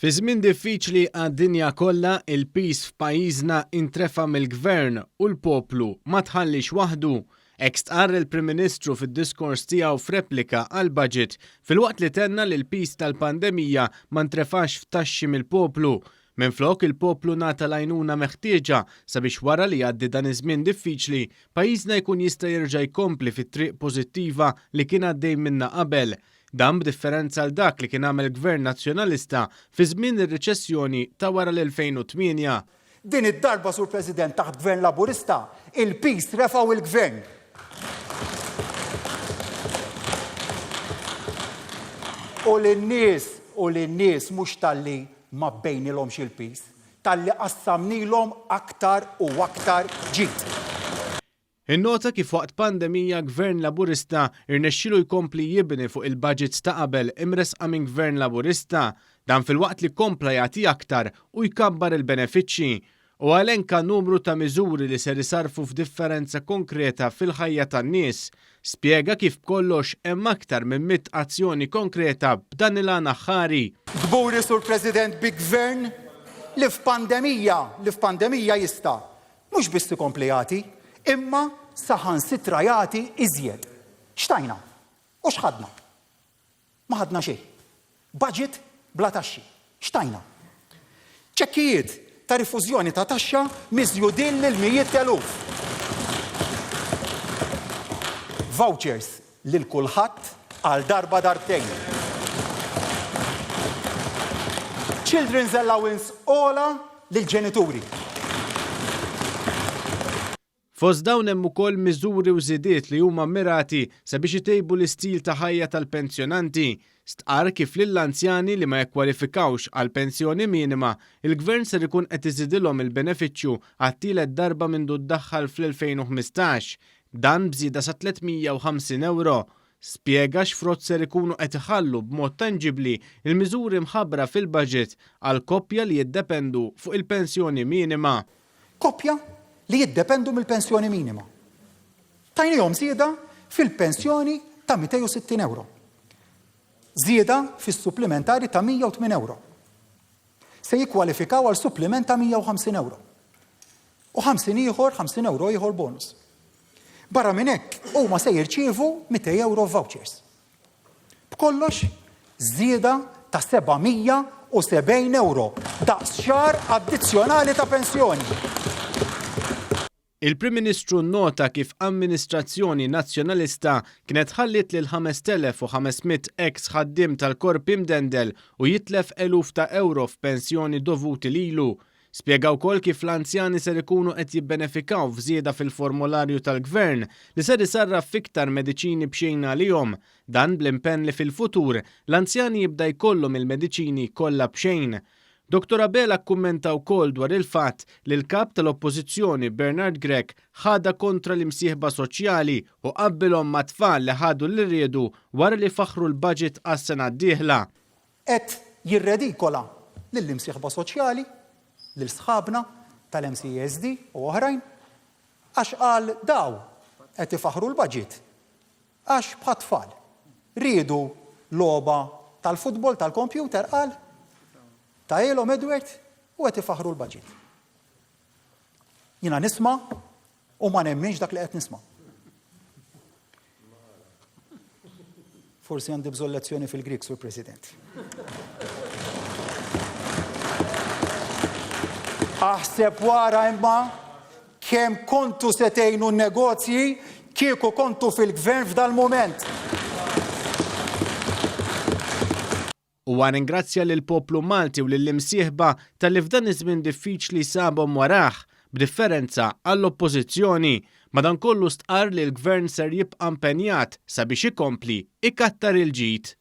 Fi żmien diffiċli għad-dinja kollha, il-piż f'pajjiżna intrefa' mill-Gvern u l-poplu ma tħalliex waħdu. Hekk stqarr il-Prim Ministru fid-diskors tiegħu f'replika għall-Budget, filwaqt li tenna li l-piż tal-pandemija ma ntrefax f'taxxi mill-poplu. Minflok, il-poplu ngħata l-għajnuna meħtieġa sabiex wara li jgħaddi dan iż-żmien diffiċli, pajjiżna jkun jista' jerġa' jkompli fit-triq pożittiva li kien għaddej minnha qabel. Dan b'differenza għal dak li kien għamel Gvern Nazzjonalista fi żmien ir-riċessjoni ta' wara l-2008. Din id-darba, Sur President, taħt Gvern Laburista, il-piż refgħu il-Gvern. U lin-nies, u lin-nies mhux talli ma bejnilhomx il-piż, talli qassamnilhom aktar u aktar ġid. Innota kif waqt pandemija Gvern Laburista rnexxielu jkompli jibni fuq il-budgets ta' qabel imressqa minn Gvern Laburista. Dan filwaqt li kompla jagħti aktar u jkabbar il-benefiċċji. Huwa elenka numru ta' miżuri li ser isarrfu f'differenza konkreta fil-ħajja tan-nies. Spjega kif b'kollox hemm aktar minn mitt azzjoni konkreta b'dan il-għan aħħari. Kburi Sur President bi Gvern li f'pandemija, li f'pandemija jista' Mhux biss ikompli jagħti, imma saħansitra jagħti iżjed. X'tajna? U x'ħadna? Ma ħadna xejn. Budget bla taxxi. X'tajna? Ċekkijiet ta' rifużjoni ta' taxxa miżjudin lil mijiet t'eluf. Vouchers lil kulħadd għal darba darbtejn. Children's allowance ogħla lill-ġenituri. Fost dawn hemm ukoll miżuri u żidiet li huma mmirati sabiex itejbu l-istil ta' ħajja tal-pensjonanti. Stqarr kif lill-anzjani li ma jikkwalifikawx għall-pensjoni minima, il-Gvern ser ikun qed iżidilhom il-benefiċċju għat-tielet darba mindu ddaħħal fl-2015. Dan b'żieda sa 350 ewro. Spjega x'frott ser ikunu qed iħallu b'mod tanġibbli l-miżuri mħabbra fil-budget għal koppja li jiddependu fuq il-pensjoni minima. Koppja li jiddependu mill-pensjoni minima. Tajniehom żieda fil-pensjoni ta' 260 ewro. Żieda fis-supplimentari ta' 108 ewro. Se jikkwalifikaw għal suppliment ta' 150 ewro. U 50 ieħor, 50 ewro ieħor bonus. Barra minn hekk, huma se jirċievu 200 ewro vouchers. B'kollox, żieda ta' 770 ewro, daqs xahar addizzjonali ta' pensjoni. Il-Prim Ministru nnota kif amministrazzjoni Nazzjonalista kienet ħalliet lil 5,500 eks ħaddiem tal-Korp imdendel u jitlef eluf ta' ewro f'pensjoni dovuti lilu. Spjega wkoll kif l-anzjani ser ikunu qed jibbenefikaw f'żieda fil-formolarju tal-Gvern li ser isarraf f'iktar mediċini b'xejn għalihom. Dan bl-impenn li fil-futur l-anzjani jibda jkollhom il-mediċini kollha b'xejn. Dottor Abela kkummenta wkoll dwar il-fatt li l-Kap tal-Oppożizzjoni Bernard Grech ħadha kontra l-imsieħba soċjali u qabbilhom ma' tfal li ħadu li riedu wara li faħħru l-budget għas-sena d-dieħla. Qed jirredikola lill-imsieħba soċjali, lil sħabna tal-MCESD u oħrajn, għax qal daw qed ifaħħru l-budget Għax bħat-tfal. Riedu logħba tal-futbol tal-kompjuter qal. Tahielhom Edward u qed ifaħħru l-budget. Jiena nisma' u ma nemminx dak li qed nisma'. Forsi għandi bżonn lezzjoni fil-Grieg, Sur President. Aħseb wara imma kemm kontu se tgħinu n-negozji kieku kontu fil-gvern f'dal-mument. Huwa rringrazzja lill-poplu Malti u lill-imsieħba talli f'dan iż-żmien diffiċli sabhom warah, b'differenza għall-Oppożizzjoni. Madankollu stqarr li l-Gvern ser jibqa' impenjat sabiex ikompli ikattar il-ġid.